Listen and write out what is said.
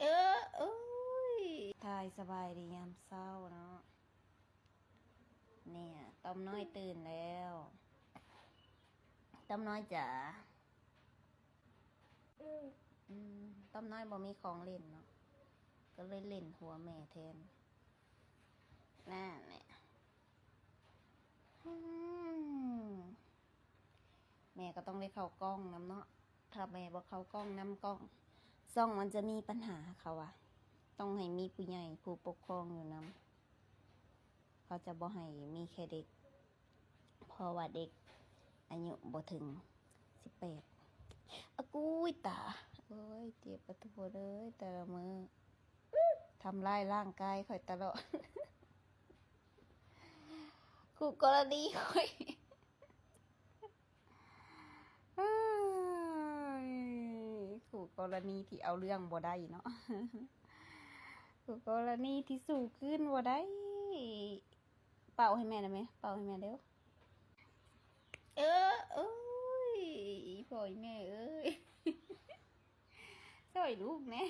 ເອີ ໂອ້ຍ ຖ່າຍສະບາຍດີຍາມເຊົ້າເນາະ. ເນ່ຍ ຕ້ອມນ້ອຍຕື່ນແລ້ວ. ຕ້ອມນ້ອຍຈ໋າ ອືມ ຕ້ອມນ້ອຍບໍ່ມີຂອງຫຼິ້ນເນາະ ກໍເລີຍຫຼິ້ນຫົວແມ່ແທນ. ນັ້ນແຫຼະ ອືມ ແມ່ກໍຕ້ອງໄດ້ເຂົ້າກ້ອງນຳເນາະ. ຖ້າແມ່ບໍ່ເຂົ້າກ້ອງນຳ ກ້ອງ ຊ່ອງມັນຈະມີບັນຫາ ເຂົາວ່າ. ຕ້ອງໃຫ້ມີຜູ້ໃຫຍ່ຜູ້ປົກຄອງຢູ່ນຳ. ເຂົາຈະບໍ່ໃຫ້ມີແຄ່ເດັກ ເພາະວ່າເດັກອາຍຸບໍ່ເຖິງສິບແປດ. ອະກຸ້ຍຕາ ໂອ້ຍ ເຈັບປະຕູເອີຍ ແຕ່ລະມື້ ທຳຮ້າຍຮ່າງກາຍຂ້ອຍຕະຫຼອດ. ຄູ່ກໍລະນີຂ້ອຍ ເອີຍ ຄູ່ກໍລະນີທີ່ເອົາເລື່ອງບໍ່ໄດ້ເນາະ ຄູ່ກໍລະນີທີ່ສູ້ຄືນບໍ່ໄດ້. ເປົ່າໃຫ້ແມ່ໄດ້ໄໝ? ເປົ່າໃຫ້ແມ່ເດີ້. ເອີ ໂອ້ຍ ອີ່ພໍ່ອີ່ແມ່ເອີຍ ຊ່ອຍລູກແດ່.